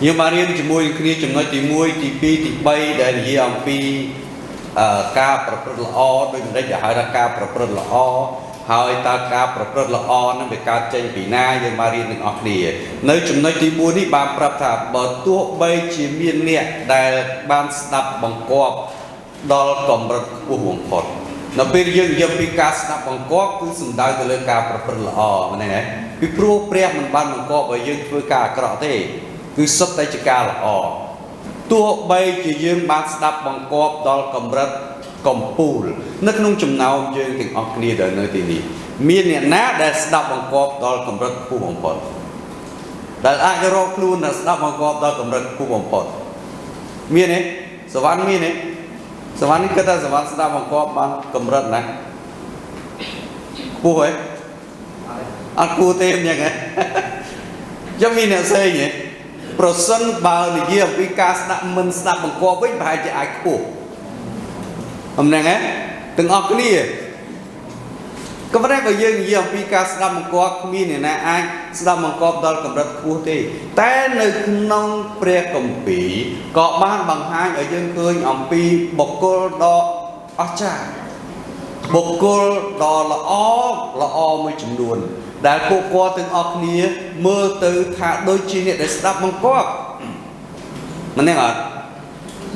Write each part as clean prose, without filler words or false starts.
យើងបានរៀនជាមួយនឹងគ្នាចំណុចទី1ទី2ទី3ដែលនិយាយអំពីអឺការប្រព្រឹត្តល្អដូចម្ដេចដែលហៅថាការប្រព្រឹត្តល្អហើយតើការប្រព្រឹត្តល្អនឹងវាកើតចេញពីណាយើងបានរៀនទាំងអស់គ្នានៅចំណុចទី4នេះបានប្រាប់ថាបើទោះបីជាមានអ្នកដែលបានស្ដាប់បង្គាប់ដល់កម្រិតខ្ពស់បំផុតនៅពេលយើងនិយាយពីការស្ដាប់បង្គាប់គឺសំដៅទៅលើការប្រព្រឹត្តល្អមែនទេពីព្រោះព្រះមិនបានបង្គាប់ឲ្យយើងធ្វើការអាក្រក់ទេគឺសុទ្ធតែជាការល្អទោះបីជាយើងបានស្ដាប់បង្គាប់ដល់កម្រិតកំពូលនៅក្នុងចំណោមយើងទាំងអស់គ្នាដែលនៅទីនេះមានអ្នកណាដែលស្ដាប់បង្គាប់ដល់កម្រិតខ្ពស់បំផុតដែលអាចរកខ្លួនដែលស្ដាប់បង្គាប់ដល់កម្រិតខ្ពស់បំផុតមានទេសវណ្ណមានទេសវណ្ណនេះគិតថាសវណ្ណស្ដាប់បង្គាប់បានកម្រិតណាខ្ពស់ហ៎អត់គួរទេអញ្ចឹងហ៎ចាំមានអ្នកផ្សេងហ៎ប្រសិនបើនិយាយអំពីការស្ដាប់មិនស្ដាប់បង្គាប់វិញប្រហែលជាអាចខ្ពស់អំហ្នឹងហ៎ទាំងអស់គ្នាក៏ប៉ុន្តែបើយើងនិយាយអំពីការស្ដាប់បង្គាប់គ្មានអ្នកណាអាចស្ដាប់បង្គាប់ដល់កម្រិតខ្ពស់ទេតែនៅក្នុងព្រះគម្ពីរក៏បានបង្ហាញឲ្យយើងឃើញអំពីបុគ្គលដ៏អស្ចារ្យបុគ្គលដ៏ល្អល្អមួយចំនួនដែលពួកគាត់ទាំងអស់គ្នាមើលទៅថាដូចជាអ្នកដែលស្ដាប់បង្គាប់មែនទេអត់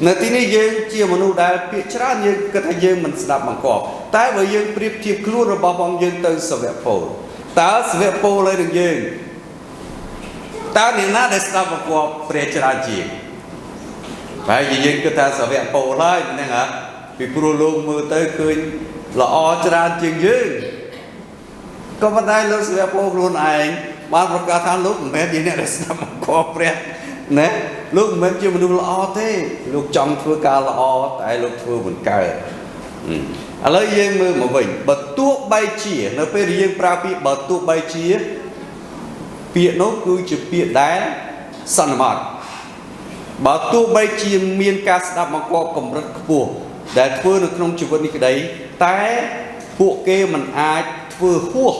នៅទីនេះយើងជាមនុស្សដែលភាគច្រើនយើងគិតថាយើងមិនស្ដាប់បង្គាប់តែបើយើងប្រៀបធៀបខ្លួនរបស់ផងយើងទៅសាវកពលតើសាវកពលហើយនឹងយើងតើអ្នកណាដែលស្ដាប់បង្គាប់ព្រះច្រើនជាងហើយយើងគិតថាសាវកពលហើយហ្នឹងហ៎ពីព្រោះលោកមើលទៅឃើញល្អច្រើនជាងយើងក៏ប៉ុន្តែលោកសាវកពលខ្លួនឯងបានប្រកាសថាលោកមិនមែនជាអ្នកដែលស្ដាប់បង្គាប់ព្រះណាលោកមិនមែនជាមនុស្សល្អទេលោកចង់ធ្វើការល្អតែលោកធ្វើមិនកើតឥឡូវយើងមើលមកវិញបើទោះបីជានៅពេលដែលយើងប្រើពាក្យបើទោះបីជាពាក្យនោះគឺជាពាក្យដែលសន្មតបើទោះបីជាមានការស្ដាប់បង្គាប់កម្រិតខ្ពស់ដែលធ្វើនៅក្នុងជីវិតនេះក្តីតែពួកគេមិនអាចធ្វើហួស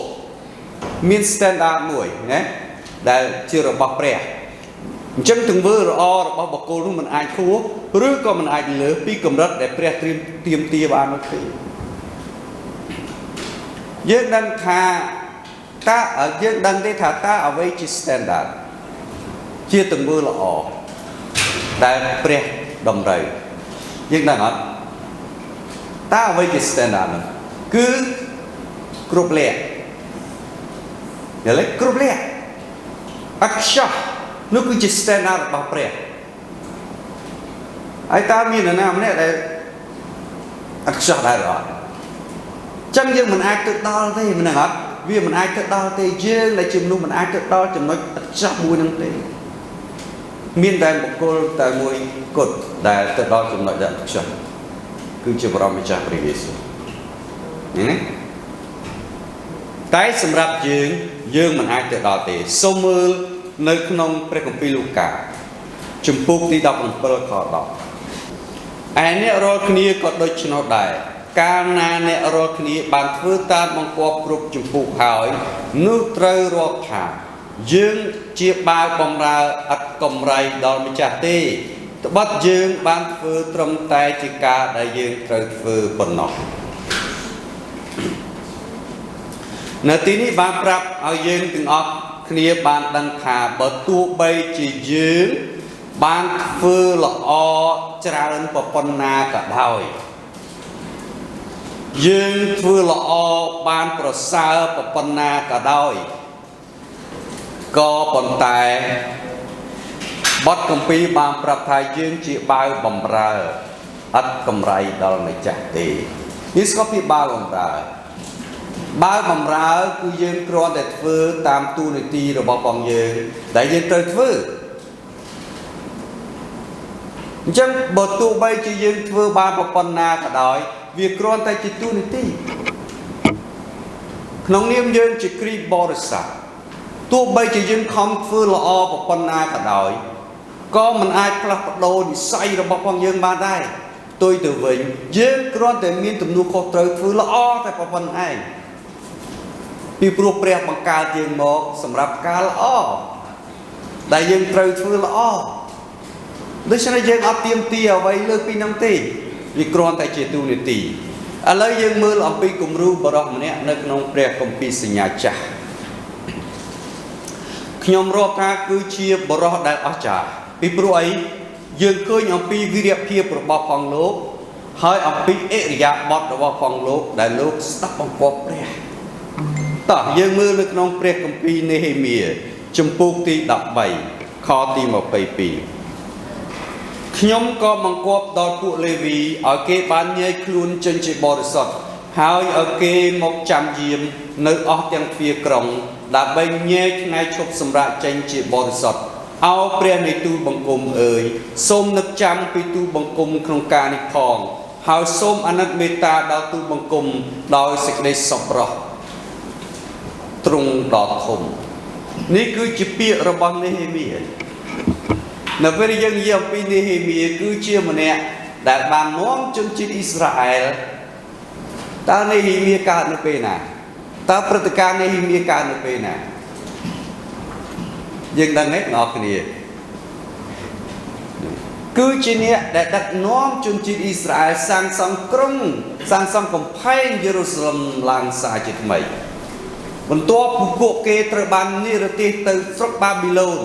មាន standard មួយណាដែលជារបស់ព្រះអញ្ចឹងទង្វើល្អរបស់បុគ្គលនោះមិនអាចហួសឬក៏មិនអាចលើសពីកម្រិតដែលព្រះត្រៀមទាមទារបាននោះទេយើងដឹងថាតើយើងដឹងទេថាតើអ្វីជា standard ជាទង្វើល្អដែលព្រះតម្រូវយើងដឹងអត់តើអ្វីជា standard នោះគឺគ្រប់លក្ខយល់ទេគ្រប់លក្ខអត់ខ្ចោះនោះគឺជា standard របស់ព្រះហើយតើមាននរណាម្នាក់ដែលអត់ខ្ចោះដែរអត់ចឹងយើងមិនអាចទៅដល់ទេមិនហ្នឹងអត់វាមិនអាចទៅដល់ទេយើងដែលជាមនុស្សមិនអាចទៅដល់ចំណុចអត់ខ្ចោះមួយហ្នឹងទេមានតែបុគ្គលតែមួយគត់ដែលទៅដល់ចំណុចដែលអត់ខ្ចោះគឺជាបរមម្ចាស់ព្រះយេស៊ូវណាតែសម្រាប់យើងយើងមិនអាចទៅដល់ទេសូមមើលនៅក្នុងព្រះគម្ពីរលូកាជំពូកទី17ខ10ឯអ្នករាល់គ្នាក៏ដូច្នោះដែរកាលណាអ្នករាល់គ្នាបានធ្វើតាមបង្គាប់គ្រប់ជំពូកហើយនោះត្រូវរាប់ថាយើងជាបាវបំរើឥតកម្រៃដល់ម្ចាស់ទេត្បិតយើងបានធ្វើត្រឹមតែជាការដែលយើងត្រូវធ្វើប៉ុណ្ណោះនៅទីនេះបានប្រាប់ឲ្យយើងទាំងអស់គ្នាបានដឹងថាបើទោះបីជាយើងបានធ្វើល្អច្រើនប៉ុណ្ណាក៏ដោយយើងធ្វើល្អបានប្រសើរប៉ុណ្ណាក៏ដោយក៏ប៉ុន្តែបទគម្ពីរបានប្រាប់ថាយើងជាបាវបំរើឥតកម្រៃដល់ម្ចាស់ទេនេះស្គាល់ពីបាវបំរើបាវបំរើគឺយើងគ្រាន់តែធ្វើតាមតួនាទីរបស់បងយើងដែលយើងត្រូវធ្វើអញ្ចឹងបើទោះបីជាយើងធ្វើបានប៉ុណ្ណាក៏ដោយវាគ្រាន់តែជាតួនាទីក្នុងនាមយើងជាគ្រីស្ទបរិស័ទទោះបីជាយើងខំធ្វើល្អប៉ុណ្ណាក៏ដោយក៏មិនអាចផ្លាស់ប្ដូរនិស័យរបស់ផងយើងបានដែរផ្ទុយទៅវិញយើងគ្រាន់តែមានទំនួលខុសត្រូវធ្វើល្អតែប៉ុណ្ណឯងពីព្រោះព្រះបង្កើតយើងមកសម្រាប់ការល្អ ដែលយើងត្រូវធ្វើល្អដូច្នេះយើងអត់ទាមទារអ្វីលើសពីនឹងទេវាគ្រាន់តែជាទូនាទីឥឡូវយើងមើលអំពីគំរូបរិសម្នាក់នៅក្នុងព្រះគម្ពីរសញ្ញាចាស់ខ្ញុំរាប់ថាគឺជាបរិសដែលអស្ចារ្យពីព្រោះអីយើងឃើញអំពីវីរភាពរបស់ផងលោកហើយអំពីអិរិយាបថរបស់ផងលោកដែលលោកស្ដាប់បង្គាប់ព្រះតោះយើងមើលនៅក្នុងព្រះគម្ពីរនេហេមៀជំពូកទី13ខទី22ខ្ញុំក៏បង្គាប់ដល់ពួកលេវីឲ្យគេបានញែកខ្លួនចេញជាបរិសុទ្ធហើយឲ្យគេមកចាំយាមនៅអស់ទាំងទ្វារក្រុងដើម្បីញែកថ្ងៃឈប់សម្រាកចេញជាបរិសុទ្ធអោព្រះនៃទូលបង្គំអើយសូមនឹកចាំពីទូលបង្គំក្នុងការនេះផងហើយសូមអាណិតមេត្តាដល់ទូលបង្គំដោយសេចក្តីសប្បុរសទ្រង់ដ៏ធំនេះគឺជាពាក្យរបស់នេហេមៀនៅពេលយើងនិយាយអំពីនេហេមៀគឺជាម្នាក់ដែលបាននាំជនជាតិអ៊ីស្រាអែលតើនេហេមៀកើតនៅពេលណាតើព្រឹត្តិការណ៍នេហេមៀកើតនៅពេលណាយើងដឹងទេបងប្អូនគ្នាគឺជាអ្នកដែលដឹកនាំជនជាតិអ៊ីស្រាអែលសាងសង់ក្រុងសាងសង់កំផែងយេរូសាឡឹមឡើងសារជាថ្មីបន្ទាប់ពីពួកគេត្រូវបាននិរទេសទៅស្រុកបាប៊ីឡូន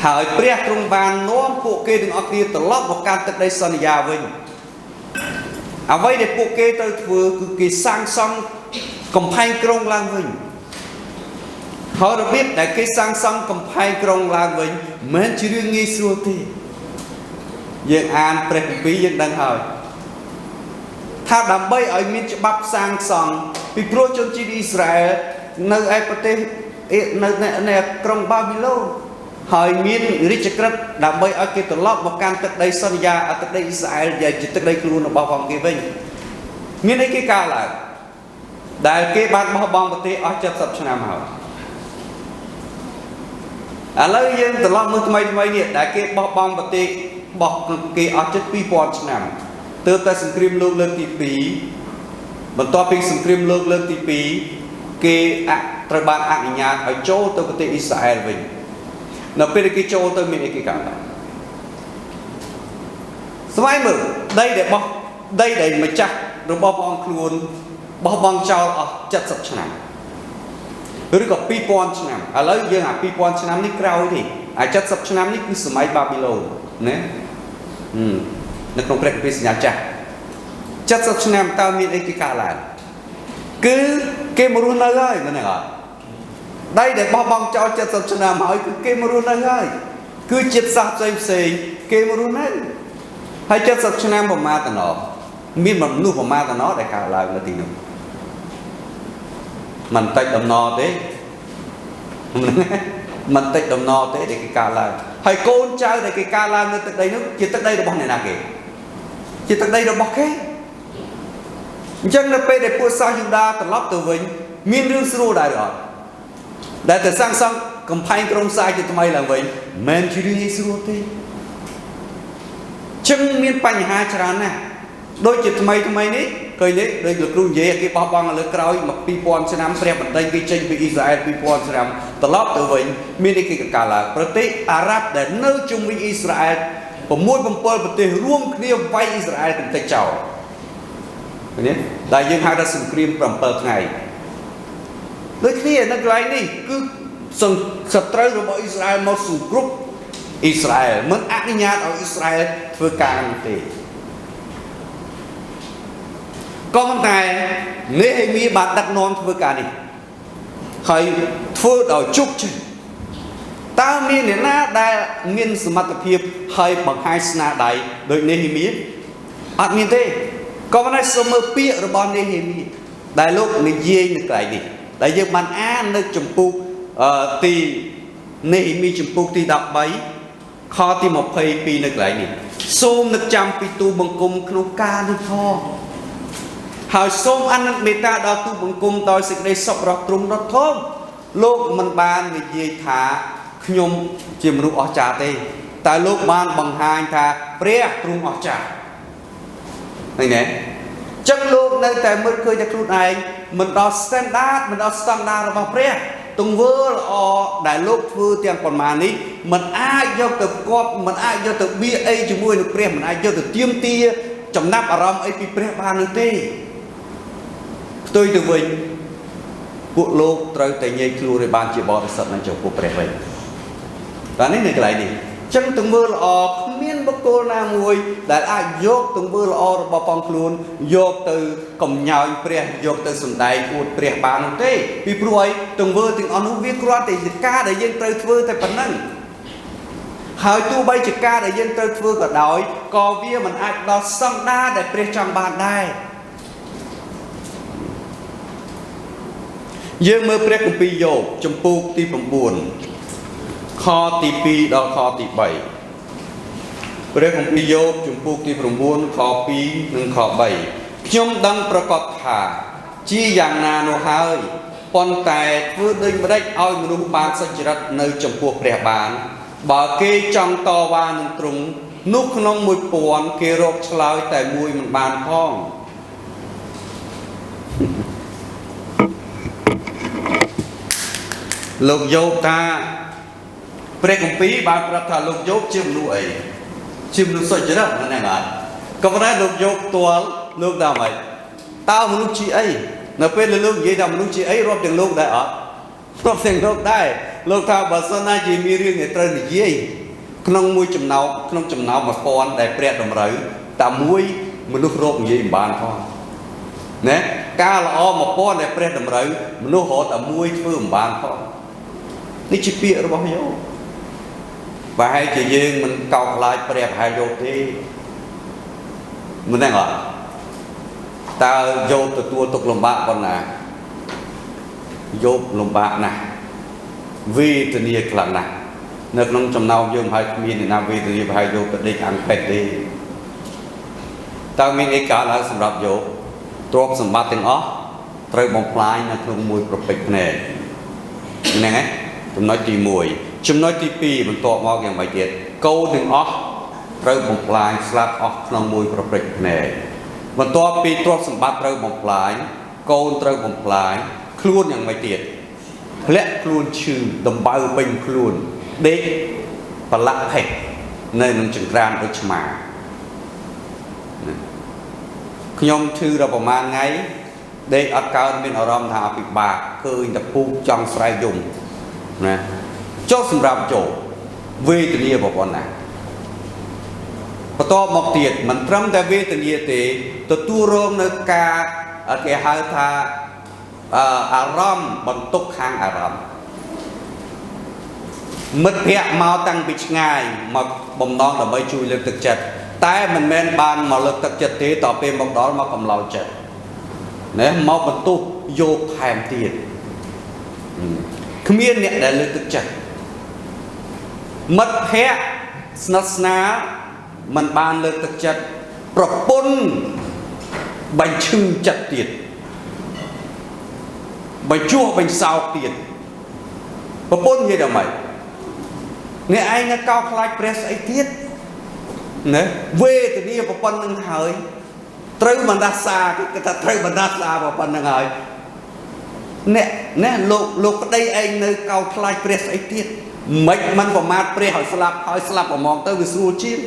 ហើយព្រះទ្រង់បាននាំពួកគេទាំងអស់គ្នាត្រឡប់មកកាន់ទឹកដីសន្យាវិញអ្វីដែលពួកគេត្រូវធ្វើគឺគេសាងសង់កំផែងក្រុងឡើងវិញហើយរបៀបដែលគេសាងសង់កំផែងក្រុងឡើងវិញមិនមែនជារឿងងាយស្រួលទេយើងអានព្រះគម្ពីរយើងដឹងហើយថាដើម្បីឲ្យមានច្បាប់សាងសង់ពីព្រោះជនជាតិអ៊ីស្រាអែលនៅឯប្រទេសនៅក្រុងបាប៊ីឡូនហើយមានរាជក្រឹត្យដើម្បីឲ្យគេត្រឡប់មកកាន់ទឹកដីសន្យាទឹកដីអ៊ីស្រាអែលជាទឹកដីខ្លួនរបស់ផងគេវិញមានអីគេកើតឡើងដែលគេបានបោះបង់ប្រទេសអស់70ឆ្នាំហើយឥឡូវយើងត្រឡប់មើលថ្មីថ្មីនេះដែលគេបោះបង់ប្រទេសបោះគេអស់ជិត2000ឆ្នាំទើបតែសង្គ្រាមលោកលើកទី2បន្ទាប់ពីសង្គ្រាមលោកលើកទី2គេត្រូវបានអនុញ្ញាតឲ្យចូលទៅប្រទេសអ៊ីស្រាអែលវិញនៅពេលគេចូលទៅមានអីគេកើតឡើងស្វែងមើលដីដែលបោះដីដែលម្ចាស់របស់ព្រះអង្គខ្លួនបោះបង់ចោលអស់70ឆ្នាំឬក៏2000ឆ្នាំឥឡូវយើងអា2000ឆ្នាំនេះក្រោយទេអា70ឆ្នាំនេះគឺសម័យបាប៊ីឡូនណានៅក្នុងព្រះគម្ពីរសញ្ញាចាស់70ឆ្នាំតើមានអីគេកើតឡើងគឺគេមករស់នៅហើយមែនទេអត់ដីដែលបោះបង់ចោល70ឆ្នាំហើយគឺគេមករស់នៅហើយគឺជាតិសាសន៍ផ្សេងផ្សេងគេមករស់នៅហើយ70ឆ្នាំប្រមាណតំណមានមនុស្សប្រមាណតំណដែលកើតឡើងនៅទីនោះមិនតិចតំណទេមិនតិចតំណទេដែលគេកើតឡើងហើយកូនចៅដែលគេកើតឡើងនៅទឹកដីនោះជាទឹកដីរបស់អ្នកណាគេជាទឹកដីរបស់គេអញ្ចឹងនៅពេលដែលពួកសាសយូដាត្រឡប់ទៅវិញមានរឿងស្រួលដែរអត់ដែលទៅសាងសង់កំផែងក្រុងសាយជាថ្មីឡើងវិញមិនជារឿងងាយស្រួលទេចឹងមានបញ្ហាច្រើនណាស់ដូចជាថ្មីថ្មីនេះឃើញទេដូចលោកគ្រូនិយាយគេបោះបង់លើក្រោយមក2000ឆ្នាំព្រះបណ្ដេញគេចេញពីអ៊ីស្រាអែល2000ឆ្នាំត្រឡប់ទៅវិញមានអីគេកើតឡើងប្រទេសអារ៉ាប់ដែលនៅជុំវិញអ៊ីស្រាអែល6 7ប្រទេសរួមគ្នាវាយអ៊ីស្រាអែលកម្ទេចចោលឃើញទេដែលយើងហៅថាសង្គ្រាម7ថ្ងៃដូចគ្នានៅកន្លែងនេះគឺសត្រូវរបស់អ៊ីស្រាអែលមកសង្គ្រប់អ៊ីស្រាអែលមិនអនុញ្ញាតឲ្យអ៊ីស្រាអែលធ្វើការនោះទេក៏ប៉ុន្តែនេហេមៀបានដឹកនាំធ្វើការនេះហើយធ្វើដោយជោគជ័យតើមានអ្នកណាដែលមានសមត្ថភាពហើយបង្ហាញស្នាដៃដូចនេហេមៀអត់មានទេក៏ប៉ុន្តែសូមមើលពាក្យរបស់នេហេមៀដែលលោកនិយាយនៅកន្លែងនេះដែលយើងបានអាននៅជំពូកទីនេហេមៀជំពូកទី13ខទី22នៅកន្លែងនេះសូមនឹកចាំពីទូលបង្គំក្នុងការនេះផងហើយសូមអាណិតមេត្តាដល់ទូលបង្គំដោយសេចក្តីសប្បុរសទ្រង់ដ៏ធំលោកមិនបាននិយាយថាខ្ញុំជាមនុស្សអស្ចារ្យទេតែលោកបានបង្ហាញថាព្រះទ្រង់អស្ចារ្យឃើញទេចឹងលោកនៅតែមើលឃើញតែខ្លួនឯងមិនដល់ standard មិនដល់ស្តង់ដាររបស់ព្រះ ទង្វើល្អដែលលោកធ្វើទាំងប៉ុន្មាននេះមិនអាចយកទៅផ្គប់មិនអាចយកទៅបៀអីជាមួយនឹងព្រះមិនអាចយកទៅទាមទារចំណាប់អារម្មណ៍អីពីព្រះបាននោះទេផ្ទុយទៅវិញពួកលោកត្រូវតែញែកខ្លួនឲ្យបានជាបរិសុទ្ធនឹងចំពោះព្រះវិញបាទនេះនៅកន្លែងនេះចឹងទង្វើល្អគ្មានបុគ្គលណាមួយដែលអាចយកទង្វើល្អរបស់ផងខ្លួនយកទៅកំញើញព្រះយកទៅសម្ដែងអួតព្រះបាននោះទេពីព្រោះអីទង្វើទាំងអស់នោះវាគ្រាន់តែជាការដែលយើងត្រូវធ្វើតែប៉ុណ្ណឹងហើយទោះបីជាការដែលយើងត្រូវធ្វើក៏ដោយក៏វាមិនអាចដល់ស្តង់ដារដែលព្រះចង់បានដែរយើងមើលព្រះគម្ពីរយោបជំពូកទី9ខទី2ដល់ខទី3ព្រះគម្ពីរយោបជំពូកទី9ខ2និងខ3ខ្ញុំដឹងប្រកាសថាជាយ៉ាងណានោះហើយប៉ុន្តែធ្វើដូចម្ដេចឲ្យមនុស្សបានសុចរិតនៅចំពោះព្រះបានបើគេចង់តវ៉ានឹងទ្រង់នោះក្នុង1000គេរកឆ្លើយតែមួយមិនបានផងលោកយោបថាព្រះគម្ពីរបានប្រាប់ថាលោកយោបជាមនុស្សអីជាមនុស្សសុចរិតហ្នឹងអត់ក៏ប៉ុន្តែលោកយោបផ្ទាល់លោកថាម៉េចតើមនុស្សជាអីនៅពេលលោកនិយាយថាមនុស្សជាអីរាប់ទាំងលោកដែរអត់រាប់ទាំងលោកដែរលោកថាបើសិនណាជាមានរឿងដែលត្រូវនិយាយក្នុងមួយចំណោមក្នុងចំណោម1000ដែលព្រះតម្រូវតែមួយមនុស្សរកនិយាយមិនបានផងណាការល្អ1000ដែលព្រះតម្រូវមនុស្សរកតែមួយធ្វើមិនបានផងនេះជាពាក្យរបស់យោបប្រហែលជាយើងមិនកោតខ្លាចព្រះប្រហែលយោបទេមិនដឹងអត់តើយោបទទួលទុក្ខលំបាកប៉ុណ្ណាយោបលំបាកណាស់វេទនាខ្លាំងណាស់នៅក្នុងចំណោមយើងហើយគ្មានអ្នកណាវេទនាប្រហែលយោបទៅដេកអង្គពេទ្យទេតើមានអីកើតឡើងសម្រាប់យោបទ្រព្យសម្បត្តិទាំងអស់ត្រូវបំផ្លាញនៅក្នុងមួយប្រពេចភ្នែកហ្នឹងហើយចំណុចទី1ចំណុចទី2បន្ទាប់មកយ៉ាងម៉េចទៀតកូនទាំងអស់ត្រូវបំផ្លាញស្លាប់អស់ក្នុងមួយប្រពេចភ្នែកបន្ទាប់ពីទ្រព្យសម្បត្តិត្រូវបំផ្លាញកូនត្រូវបំផ្លាញខ្លួនយ៉ាងម៉េចទៀតធ្លាក់ខ្លួនឈឺដំបៅពេញខ្លួនដេកប្រឡាក់ផេះនៅនឹងចង្ក្រានដូចឆ្មាខ្ញុំឈឺដល់ប្រហែលថ្ងៃដេកអត់កើតមានអារម្មណ៍ថាពិបាកឃើញតែពូកចង់ស្រែកយំណាចុះសម្រាប់ចូលវេទនាប៉ុណ្ណាបន្ទាប់មកទៀតមិនត្រឹមតែវេទនាទេទទួលរងនៅការគេហៅថាអារម្មណ៍បន្ទុកខាងអារម្មណ៍មិត្តភ័ក្តិមកតាំងពីឆ្ងាយមកបំណងដើម្បីជួយលើកទឹកចិត្តតែមិនមែនបានមកលើកទឹកចិត្តទេតពេលមកដល់មកកំឡោចចិត្តណាមកបន្ទោសយោបថែមទៀតគ្មានអ្នកដែលលើកទឹកចិត្តមិត្តភ័ក្តិស្និទ្ធស្នាលមិនបានលើកទឹកចិត្តប្រពន្ធបញ្ឈឺចិត្តទៀតបញ្ជួសបញ្សោកទៀតប្រពន្ធនិយាយដល់ម៉េចអ្នកឯងនៅកោតខ្លាចព្រះស្អីទៀតណាវេទនាប្រពន្ធនឹងហើយត្រូវបណ្ដាសាគេថាត្រូវបណ្ដាសាប្រពន្ធនឹងហើយអ្នកណាលោកប្តីឯងនៅកោតខ្លាចព្រះស្អីទៀតមិនមិនប្រមាថព្រះឲ្យស្លាប់ហើយស្លាប់ប្រមងទៅវាស្រួលជាង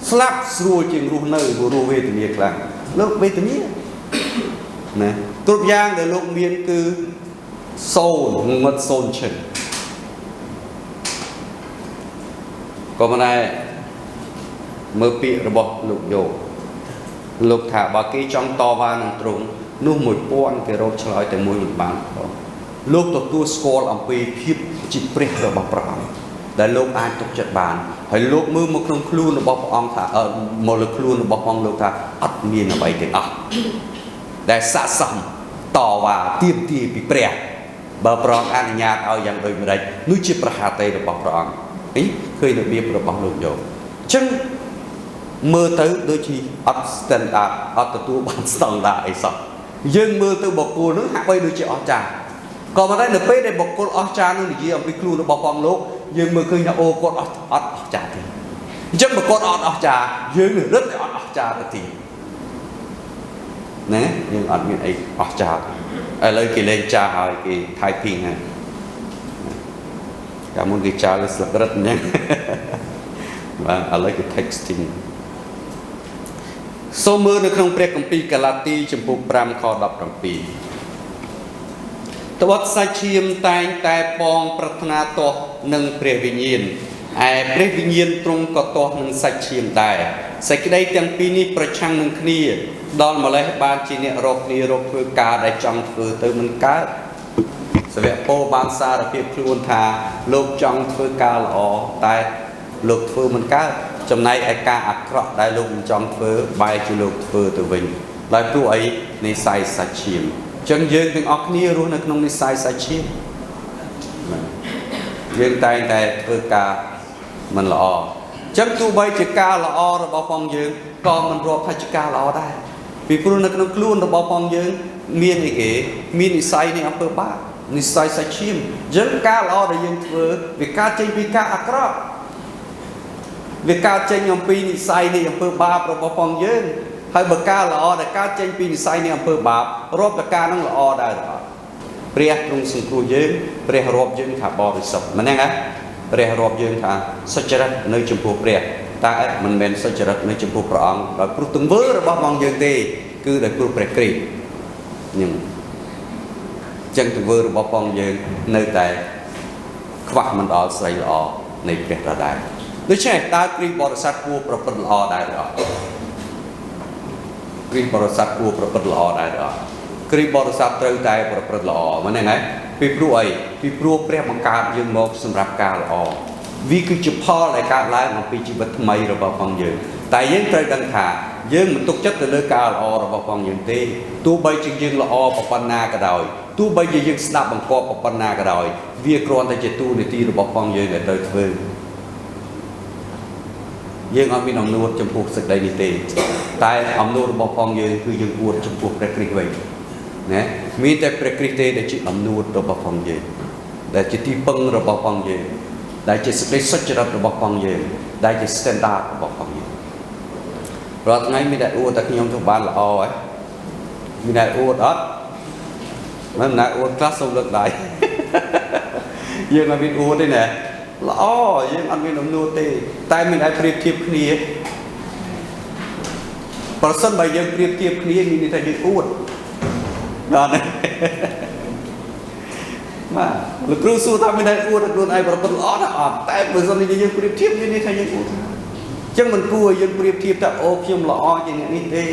ស្លាប់ស្រួលជាងរស់នៅរស់វេទនាខ្លាំងលោកវេទនាណាគ្រប់យ៉ាងដែលលោកមានគឺសូន្យងឹតសូន្យឈឹងក៏មិនដែរមើលពាក្យរបស់លោកយោបលោកថាបើគេចង់តវ៉ានឹងទ្រង់នោះ1000គេរកឆ្លើយតែមួយមិនបានផងលោកទទួលស្គាល់អំពីភាពជាព្រះរបស់ព្រះអង្គដែលលោកអាចទុកចិត្តបានហើយលោកមើលមកក្នុងខ្លួនរបស់ព្រះអង្គថាមកលើខ្លួនរបស់ព្រះអង្គលោកថាអត់មានអ្វីទាំងអស់ដែលស័ក្តិសមតវ៉ាទាមទារពីព្រះបើព្រះអង្គអនុញ្ញាតឲ្យយ៉ាងដូចម្ដេចនោះជាប្រហាតីរបស់ព្រះអង្គនេះឃើញរបៀបរបស់លោកយោអញ្ចឹងមើលទៅដូចជាអត់ standard អត់ទទួលបាន standard អីសោះយើងមើលទៅបុគ្គលនឹងហាក់បីដូចជាអស្ចារ្យក៏ប៉ុន្តែនៅពេលដែលបុគ្គលអស្ចារ្យនឹងនិយាយអំពីខ្លួនរបស់ផងលោកយើងមើលឃើញថាអូគាត់អត់អស្ចារ្យទេអញ្ចឹងបើគាត់អត់អស្ចារ្យយើងនឹងរឹតតែអត់អស្ចារ្យទៅទៀតណាយើងអត់មានអីអស្ចារ្យឥឡូវគេលេងចាស់ហើយគេ typing ហើយ កាលមុនគេចារលើស្លឹករឹតអញ្ចឹងបាទឥឡូវគេ texting។ សូមមើលនៅក្នុងព្រះគម្ពីរកាឡាទីជំពូក5ខ17ត្បិតសាច់ឈាមតែងតែប៉ងប្រាថ្នាទាស់នឹងព្រះវិញ្ញាណឯព្រះវិញ្ញាណទ្រង់ក៏ទាស់នឹងសាច់ឈាមដែរសេចក្តីទាំងពីរនេះប្រឆាំងនឹងគ្នាដល់ម្លេះបានជាអ្នករកគ្នារកធ្វើការដែលចង់ធ្វើទៅមិនកើតសាវកពោលបានសារភាពខ្លួនថាលោកចង់ធ្វើការល្អតែលោកធ្វើមិនកើតចំណែកឯការអាក្រក់ដែលលោកមិនចង់ធ្វើបែរជាលោកធ្វើទៅវិញដោយព្រោះអីនិស័យសាច់ឈាមចឹងយើងទាំងអស់គ្នារស់នៅក្នុងនិស័យសាច់ឈាមបាទយើងតែងតែធ្វើការមិនល្អចឹងទោះបីជាការល្អរបស់ផងយើងក៏មិនរាប់ថាជាការល្អដែរពីព្រោះនៅក្នុងខ្លួនរបស់ផងយើងមានអីគេមាននិស័យនៃអំពើបាបនិស័យសាច់ឈាមចឹងការល្អដែលយើងធ្វើវាកើតចេញពីការអាក្រក់វាកើតចេញអំពីនិស័យនៃអំពើបាបរបស់ផងយើងហើយបើការល្អដែលកើតចេញពីនិស័យនៃអំពើបាបរាប់តែការនឹងល្អដែរឬអត់ព្រះទ្រង់សង្គ្រោះយើងព្រះរាប់យើងថាបរិសុទ្ធមែនទេណាព្រះរាប់យើងថាសុចរិតនៅចំពោះព្រះតែមិនមែនសុចរិតនៅចំពោះព្រះអង្គដោយព្រោះទង្វើរបស់បងយើងទេគឺដោយព្រោះព្រះគ្រីស្ទនឹងចឹងទង្វើរបស់បងយើងនៅតែខ្វះមិនដល់ស្រីល្អនៃព្រះដដែលដូច្នេះតើគ្រីស្ទបរិស័ទគួរប្រព្រឹត្តល្អដែរឬអត់គ្រីស្ទបរិស័ទគួរប្រព្រឹត្តល្អដែរឬអត់គ្រីស្ទបរិស័ទត្រូវតែប្រព្រឹត្តល្អមែនទេណាពីព្រោះអីពីព្រោះព្រះបង្កើតយើងមកសម្រាប់ការល្អវាគឺជាផលដែលកើតឡើងអំពីជីវិតថ្មីរបស់ផងយើងតែយើងត្រូវដឹងថាយើងមិនទុកចិត្តទៅលើការល្អរបស់ផងយើងទេទោះបីជាយើងល្អប៉ុណ្ណាក៏ដោយទោះបីជាយើងស្ដាប់បង្គាប់ប៉ុណ្ណាក៏ដោយវាគ្រាន់តែជាតួនាទីរបស់ផងយើងដែលត្រូវធ្វើយើងអត់មានអំនួតចំពោះសេចក្តីនេះទេតែអំនួតរបស់ផងយើងគឺយើងអួតចំពោះព្រះគ្រីស្ទវិញណាមានតែព្រះគ្រីស្ទទេដែលជាអំនួតរបស់ផងយើងដែលជាទីពឹងរបស់ផងយើងដែលជាសេចក្តីសុចរិតរបស់ផងយើងដែលជា standard របស់ផងយើងរាល់ថ្ងៃមានតែអួតតែខ្ញុំធ្វើបានល្អហ៎មានតែអួតអត់មិនណាអួតខ្លះសូមលើកដៃយើងអត់មានអួតទេណាល្អយើងអត់មានអំនួតទេតែមានតែប្រៀបធៀបគ្នាប្រសិនបើយើងប្រៀបធៀបគ្នាមានន័យថាយើងអួតដល់ណាបាទលោកគ្រូសួរថាមានតែអួតខ្លួនឯងប្រព្រឹត្តល្អណាអត់តែបើសិនជាយើងប្រៀបធៀបមានន័យថាយើងអួតអញ្ចឹងមិនគួរឲ្យយើងប្រៀបធៀបថាអូខ្ញុំល្អជាងអ្នកនេះទេ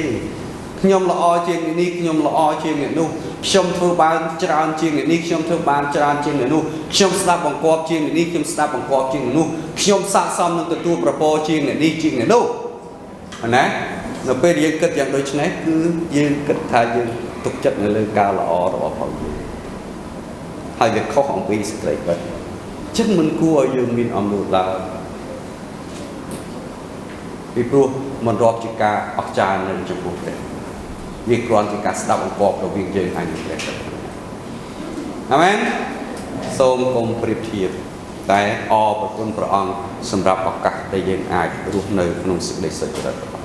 ខ្ញុំល្អជាងអ្នកនេះខ្ញុំល្អជាងអ្នកនោះខ្ញុំធ្វើបានច្រើនជាងអ្នកនេះខ្ញុំធ្វើបានច្រើនជាងអ្នកនោះខ្ញុំស្ដាប់បង្គាប់ជាងអ្នកនេះខ្ញុំស្ដាប់បង្គាប់ជាងអ្នកនោះខ្ញុំស័ក្តិសមនឹងទទួលប្រពរជាងអ្នកនេះជាងអ្នកនោះណានៅពេលយើងគិតយ៉ាងដូចនេះគឺយើងគិតថាយើងទុកចិត្តនៅលើការល្អរបស់ផងយើងហើយវាខុសអំពីសេចក្តីពិតចឹងមិនគួរឲ្យយើងមានអំនួតឡើយពីព្រោះមិនរាប់ជាការអស្ចារ្យនៅចំពោះព្រះវាគ្រាន់ជាការស្ដាប់បង្គាប់រវាងយើងហើយនឹងព្រះអាមែនសូមកុំប្រៀបធៀបតែអរព្រគុណព្រះអង្គសម្រាប់ឱកាសដែលយើងអាចរស់នៅក្នុងសេចក្តីសុចរិតរបស់